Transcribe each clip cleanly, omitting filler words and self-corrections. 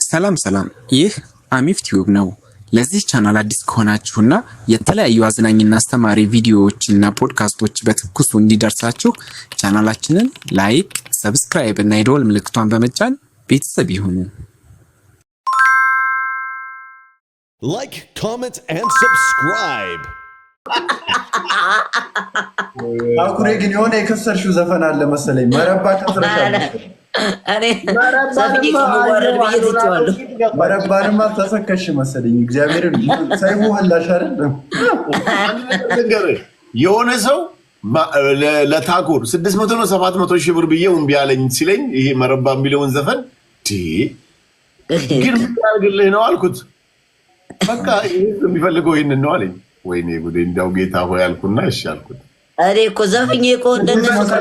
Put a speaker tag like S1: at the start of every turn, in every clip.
S1: ሰላም ሰላም፣ ይህ አሚፍ ቲዩብ ነው። ለዚህ ቻናል አዲስ ከሆናችሁና የተለያዩ አዝናኝና አስተማሪ ቪዲዮዎችና ፖድካስቶች በትኩሱ እንዲደርሳችሁ ቻናላችንን like፣ subscribe እና የደወል ምልክቷን በመጫን ቤተሰብ ይሁኑ።
S2: Like, comment, and subscribe.
S3: አኩሬ ግን የሆነ የከሰርሽው ዘፈን አለ መሰለኝ። መረባ ከስረሻል።
S4: እኔ ዘፍኜ ከመዋረድ ብዬ ትቼዋለሁ።
S3: መረባንማ ተሰከሽ መሰለኝ። እግዚአብሔርን ሰይፉ ህላሽ አይደል?
S5: ልንገርህ፣ የሆነ ሰው ለታኩር 600 ነው 700 ሺህ ብር ብዬ እምቢ አለኝ ሲለኝ ይሄ መረባ የሚለውን ዘፈን ግን ምን ያደርግልህ ነው አልኩት። በቃ ይህ የሚፈልገው ይህንን ነው አለኝ። ወይኔ ጉዴ፣ እንዲያው ጌታ ሆይ አልኩና እሺ አልኩት።
S4: እኔ እኮ ዘፍኜ እኮ እንደነሱ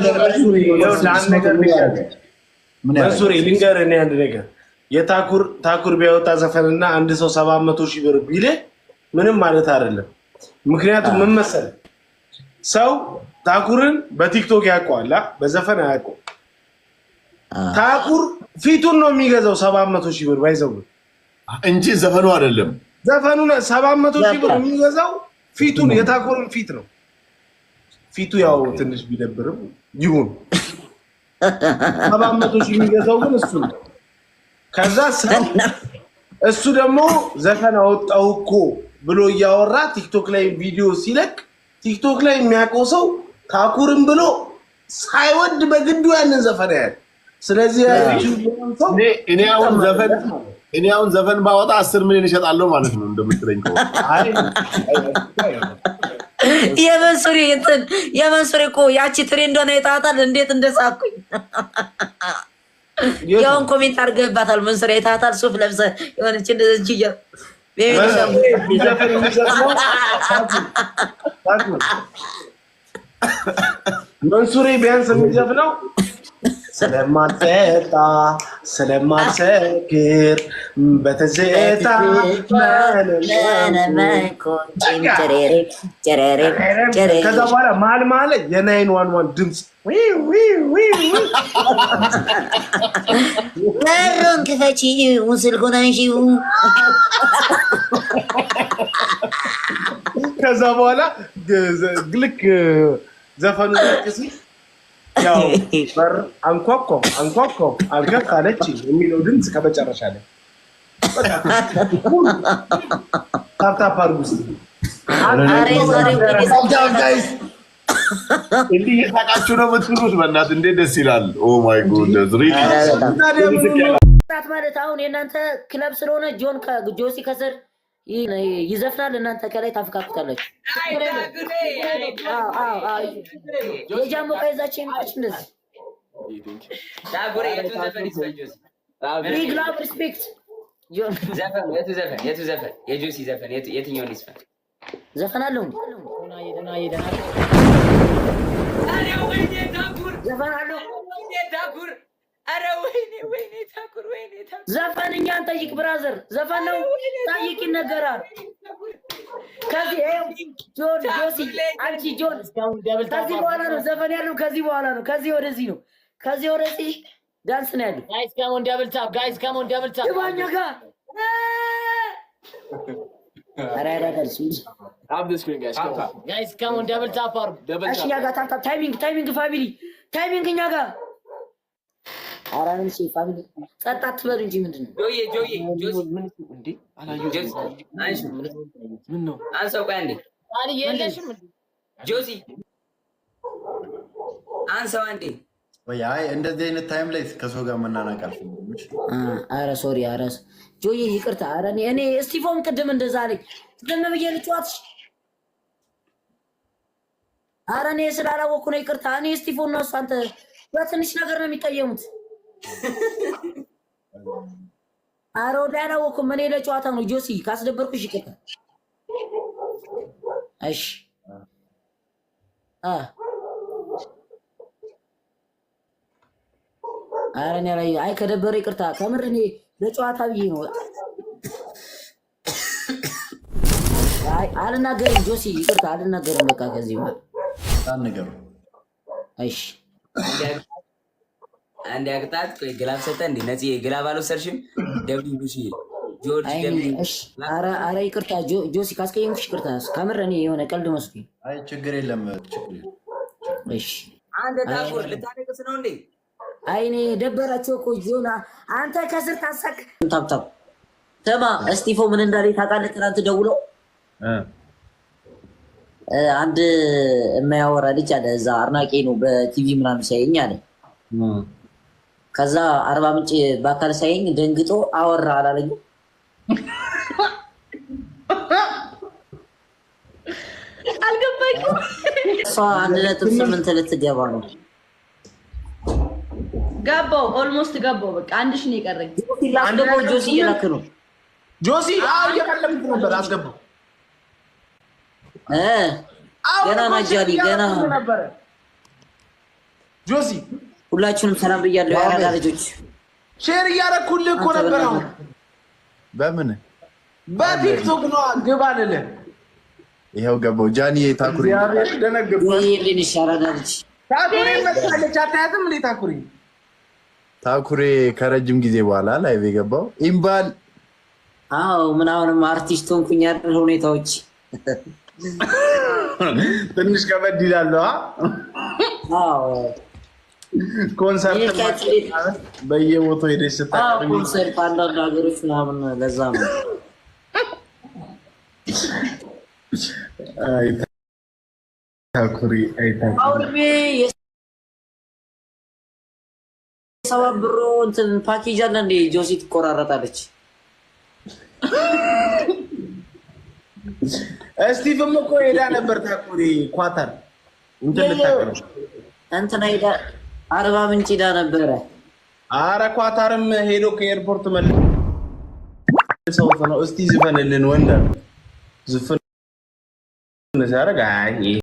S6: መንሱሬ ልንገርህ፣ እኔ አንድ ነገር የታኩር ታኩር ቢያወጣ ዘፈንና አንድ ሰው 700,000 ብር ቢልህ ምንም ማለት አይደለም። ምክንያቱም ምን መሰለህ፣ ሰው ታኩርን በቲክቶክ ያውቀዋል፣ በዘፈን አያውቀውም። ታኩር ፊቱን ነው የሚገዛው 700,000 ብር ባይዘው
S5: እንጂ ዘፈኑ አይደለም።
S6: ዘፈኑ 700,000 ብር የሚገዛው ፊቱን የታኩርን ፊት ነው። ፊቱ ያው ትንሽ ቢደብርም ይሁን 700,000 የሚገዛው ግን እሱ ነው። ከዛ ሰው እሱ ደግሞ ዘፈን አወጣው እኮ ብሎ እያወራ ቲክቶክ ላይ ቪዲዮ ሲለቅ ቲክቶክ ላይ የሚያውቀው ሰው ታኩርን ብሎ ሳይወድ በግዱ ያንን ዘፈን ያያል። ስለዚህ
S5: እኔ አሁን ዘፈን ባወጣ 10 ሚሊዮን እሸጣለሁ ማለት ነው እንደምትለኝ ከሆነ።
S4: የመንሱሪ እንትን የመንሱሪ እኮ ያቺ trend ሆነ የታታል። እንዴት እንደሳኩኝ ያውን comment አድርገህባታል። መንሱሪ የታታል ሱፍ ለብሰህ የሆነች እንደዚህ እያ
S6: መንሱሬ ቢያንስ የሚዘፍነው ስለማልጠጣ ስለማልሰክር በትዝታ ከዛ በኋላ መሀል መሀል የ 911 ድምፅ።
S4: በሩን ክፈቺው ስልኩን አንሺው።
S6: ከዛ በኋላ ልክ ዘፈኑ ሲል ያው በር አንኳኳ አንኳኳ አልከፍት አለች የሚለው ድምፅ ከመጨረሻ ላይ tap tap አድርጉ እስኪ።
S5: እንዲህ እየሳቃችሁ ነው የምትሉት? በእናትህ እንዴት ደስ ይላል! Oh my goodness, really.
S4: ማለት አሁን የእናንተ ክለብ ስለሆነ ጆን ጆሲ ከስር ይዘፍናል፣ እናንተ ከላይ ታፍካኩታላችሁ። የጃሞ ከይዛቸው የመጣች እንደዚህ big love, respect.
S7: የቱ ዘፈን? የቱ ዘፈን? የጆሲ ዘፈን የትኛውን ይዝፈን?
S4: ዘፈን አለው እንዴ? ዘፈን አለው? ዘፈን እኛን ጠይቅ brother፣ ዘፈን ነው ጠይቅ፣ ይነገራል። ከዚህ ጆን ጆሲ አንቺ ጆን ከዚህ በኋላ ነው ዘፈን ያለው። ከዚህ በኋላ ነው። ከዚህ ወደዚህ ነው። ከዚህ ወደዚህ ዳንስ ነው ያለው።
S8: Guys, come on, double tap. Guys, come on, double tap.
S4: ግባኛ ጋር ኧረ ያዳዳል።
S8: Guys, come on, double tap አድርጉ።
S4: እሺ እኛ ጋር tap tap, timing, timing, family, timing እኛ ጋር። ኧረ ምን ሺ family ጸጥ አትበሉ እንጂ ምንድን ነው?
S7: ጆዬ ጆዬ ጆሲ አንሰው፣ ቆይ አንዴ።
S8: የለሽም?
S7: ጆሲ አንሰው አንዴ።
S3: ወይ አይ እንደዚህ አይነት time ላይ ከሰው ጋር መናናቅ አልፈልግም።
S4: ኧረ sorry፣ ኧረ ጆዬ ይቅርታ። ኧረ እኔ እስቲፎን ቅድም እንደዛ አለኝ። ዝም ብዬ ልጨዋትሽ። ኧረ እኔ ስላላወቅኩ ነው ይቅርታ። እኔ እስቲፎን ነው እሱ አንተ በትንሽ ነገር ነው የሚቀየሙት። ኧረ ወዲያ አላወኩም። እኔ ለጨዋታ ነው። ጆሲ ካስደበርኩሽ ይቅርታ። እሺ ኧረ እኔ አይ ከደበረ ይቅርታ። ከምር እኔ ለጨዋታ ብዬ ነው። አይ አልናገርም። ጆሲ ይቅርታ አልናገርም። በቃ ከዚህ በኋላ
S3: ነገሩ
S4: እሺ።
S7: አንድ ያቅጣት። ቆይ glove ሰጠ እንዴ? ነፂ glove አልወሰድሽም? W ቡሽ ጆርጅ W።
S4: ኧረ ይቅርታ ጆሲ፣ ካስቀየምኩሽ ይቅርታ። ከምር እኔ የሆነ ቀልድ መስሎኝ።
S3: አይ ችግር የለም ችግር የለም።
S4: እሺ።
S7: አንተ ታኩር ልታለቅስ ነው እንዴ?
S4: አይ እኔ ደበራቸው እኮ ጆና፣ አንተ ከስር ታሳቅ። Tap tap ስማ፣ እስጢፎ ምን እንዳለ ታውቃለህ? ትናንት ደውሎ አንድ የማያወራ ልጅ አለ እዛ፣ አድናቂ ነው፣ በቲቪ ምናምን ሲያየኝ አለ። ከዛ አርባ ምንጭ በአካል ሳየኝ ደንግጦ አወራ አላለኝም።
S9: አልገባኝም።
S4: እሷ 1.8 ልትገባ ነው።
S9: ገባው፣ almost ገባው። በቃ 1,000 ነው የቀረኝ።
S4: ላስገባው፣ ጆሲ እየላክ ነው።
S6: ጆሲ አዎ፣ እየቀለምኩ ነበር። አስገባው።
S4: ገና ናጃሊ ገና።
S6: ጆሲ።
S4: ሁላችሁንም ሰላም ብያለሁ። የአራዳ ልጆች።
S6: Share እያደረኩልህ እኮ ነበር። አሁን
S3: በምን?
S6: በቲክቶክ ነው፣ ግባ ልልህ።
S3: ይኸው ገባው። ጃኒ ታኩሪ።
S6: ደነገጥኩ።
S4: ይልንሽ አራዳ ልጅ።
S6: ታኩሪ መታለች። አታያትም እንዴ ታኩሪ?
S3: ታኩሬ ከረጅም ጊዜ በኋላ live የገባው ኢምባል።
S4: አዎ፣ ምን አሁንም አርቲስት ሆንኩኝ አይደል? ሁኔታዎች
S6: ትንሽ ከበድ ይላሉ።
S4: አዎ።
S6: ኮንሰርት በየቦታው ሄደሽ ስታቀርቢ።
S4: ኮንሰርት አንዳንድ ሀገሮች ምናምን፣ ለዛ ነው።
S6: አይ ታኩሪ፣ አይ ታኩሪ።
S4: አሁን የሰባ ብሩ እንትን ፓኬጅ አለ እንዴ? ጆሲ ትቆራረጣለች።
S6: እስቲቭም እኮ ሄዳ ነበር ታኩሪ፣ ኳታር እንትን ልታቀርብ።
S4: እንትና ሄዳ፣ አርባ ምንጭ ሄዳ ነበረ።
S6: አረ ኳታርም ሄዶ ከኤርፖርት መልሰውት ነው። እስቲ ዝፈንልን ወንድ አሉ። ዝፍን ሲያደርግ አይ